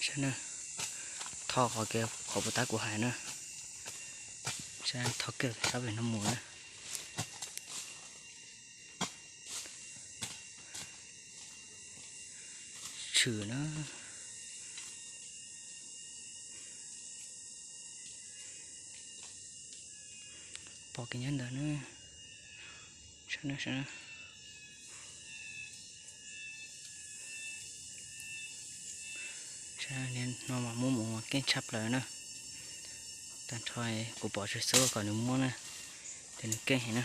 Tho qhov kiag qhov puas tab kuv hais na. Tho kiag sab pem no mus na. Tshwm na. Pom kiag nyob ntawd na. Niag no mas muab mus mas keej tshaj plaws na. Tag nrho kuv pom tsis xub kom nws muab na, ces nws keej heev na.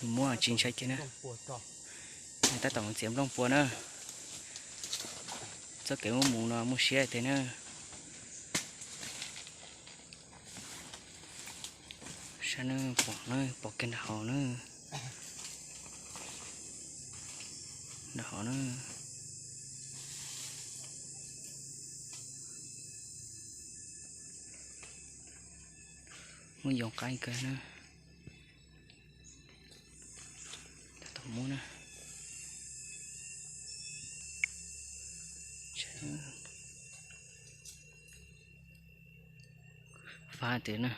Nws muab tsis ntshai kiag na. Nws tab tom mus txiav nplooj pua na. Txoj kev muab mus no muaj siab tiag na. Saib na, pom na, pom kiag nram hav na. Nram hav na. Muaj yoov qaib kawg na. Tab tom muab na. Fab tiag na.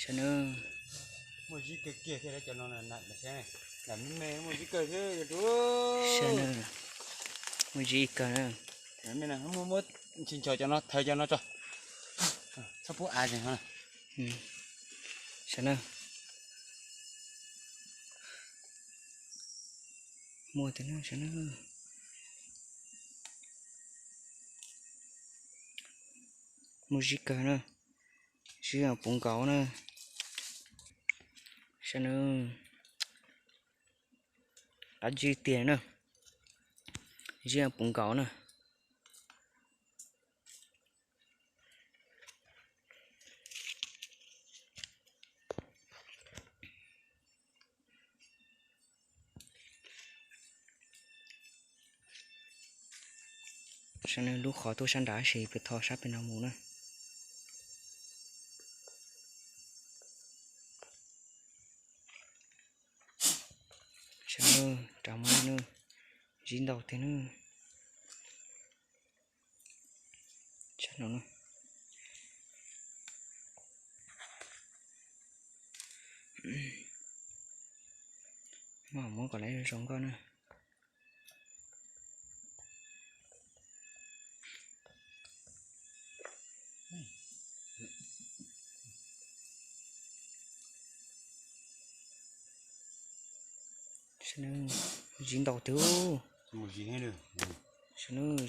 Saib na. Muaj zib kawg kiag thiab cov no, me me muaj zib kawg thiab. Saib na, muaj zib kawg na. Muab ntsis nchos cov no, thawv cov no tso. Txhob pub av. Saib na. Muaj tiag na, saib na. Muaj zib kawg na, zib puv nkaus na. Saib na, qab zib tiag na, zib puv nkaus na. Saib na, lub qhov tuaj sab nrad tab sis peb tho sab pem no mus na. Saib na, rov mus na, zib ntau tiag na. Saib no na. Muab kom lawv zoo nkauj na. Zib ntau tiag.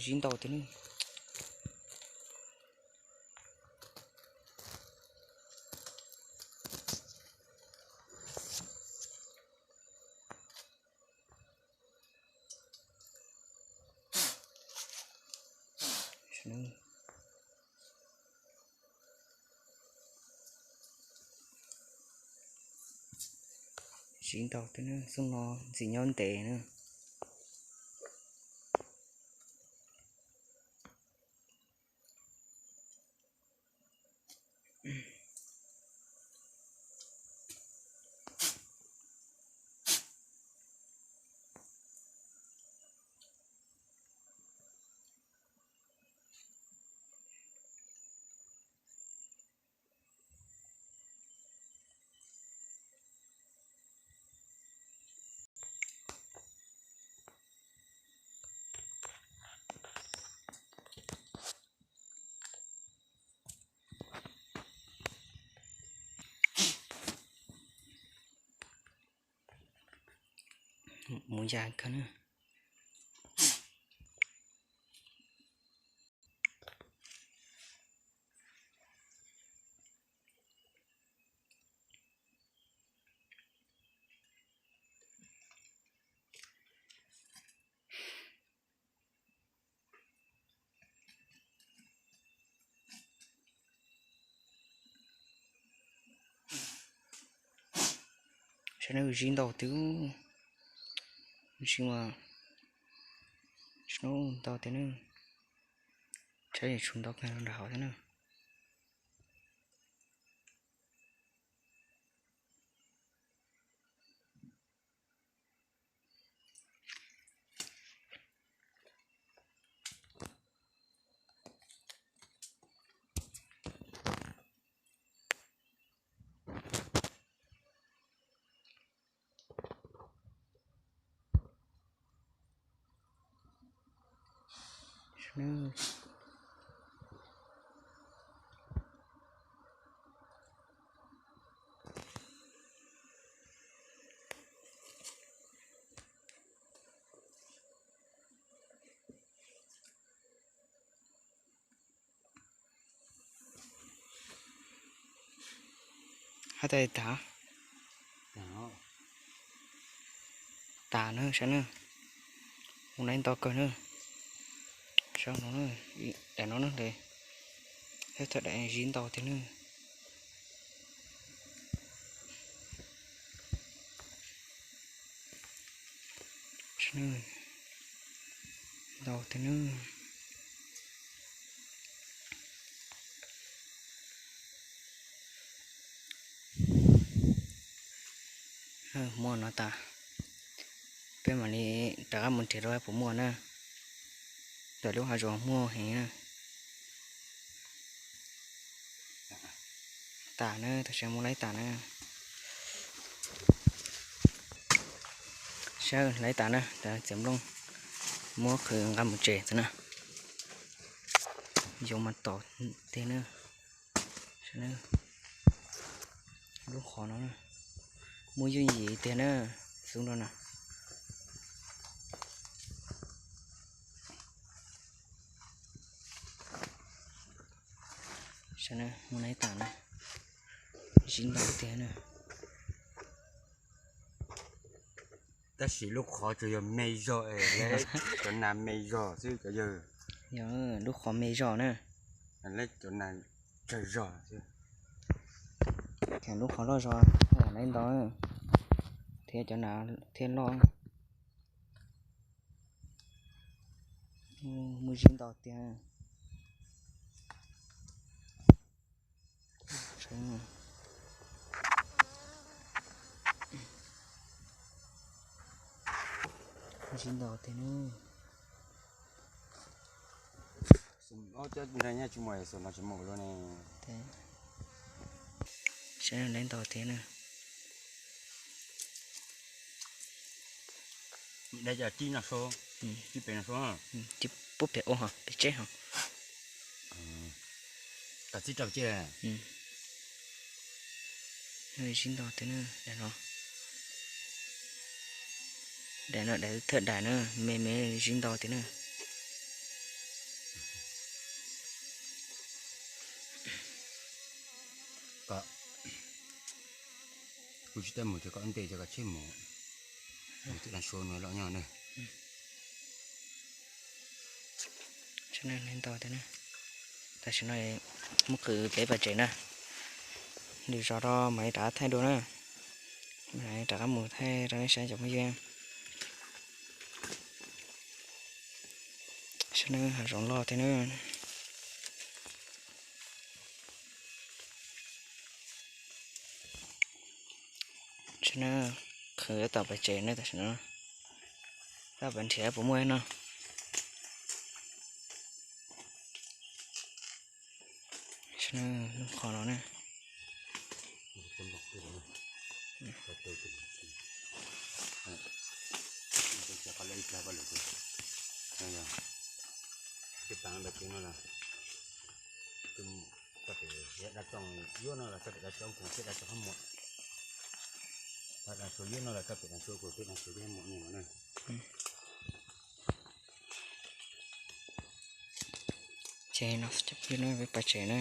Zib ntau tiag na. Zib ntau tiag na, xub no ntxim nyob ntev na. Mus ya kawg na. Saib na, zib ntau tiag. Zib mas, ntau tiag na. Saib tshuav ntau kawg nram hauv thiab na. Nws hab tas tas tas na, saib na, mus laib ntau kawg na. Saib no, daim no na, thiab thaj daim zib ntau tiag na. Ntau tiag na. Muaj no tas, peb mam li rov qab mus nrhiav rau puas muaj na. Tam lub hav zoov muaj heev na. Tas na, tam sim no mus laib tas na. Saib laib tas na, tas txiav nplooj muab qhwv nqa mus tsev xwb na. Yoov mas tom tiag na. Lub qhov no muaj yooj yim tiag na, xub nrau na. Saib na, mus laib tas na, zib ntau tiag na. Tab sis lub qhov tsuas yog me zog es, cov nas me zog xwb cov yawg. Yog lub qhov me zog na. Lawv cov nas tsawg zog xwb. Lub qhov loj zog, lawv ntau thiab, cov nas thiab loj. Muaj zib ntau tiag. Zib ntau tiag na. Ob cov nrog nyab tsis muaj, xav no tsis muaj lawm ne. Saib na, ntau tiag na. Dai cov tib no sua, tib pem no sua. Tib pub pem ua ho pem tseb ho. Tau txib rau tseb. Zib ntau tiag na, daim no. Daim no daim thawj daim na, me me zib ntau tiag na. Kuv tsis tau mus ces koj nte ces koj tseg mus. Mus twb dab suav no los nyob na. Ntau tiag na. Tam sim no muab qhwv peb pais tsev na. Lwm zaus rau mam li rov qab thaij dua na. Mam li rov qab mus thaij rau nej saib cov phooj ywg. Saib na, hav zoov loj tiag na. Saib na, qhwv tab tom pais tsev na tam sim no. Tab tom pais nrhiav puas muaj no. Saib na, lub qhov no na. Tej paav ntawd ces no los, txoj pem dab tsoog yuav no los txoj pem dab tsoog kuv thiab dab tsoog hab muam. Dab tsoog yuav no los txoj pem dab tsoog kuv thiab dab tsoog hab muam no na. Ces no peb pais tsev na.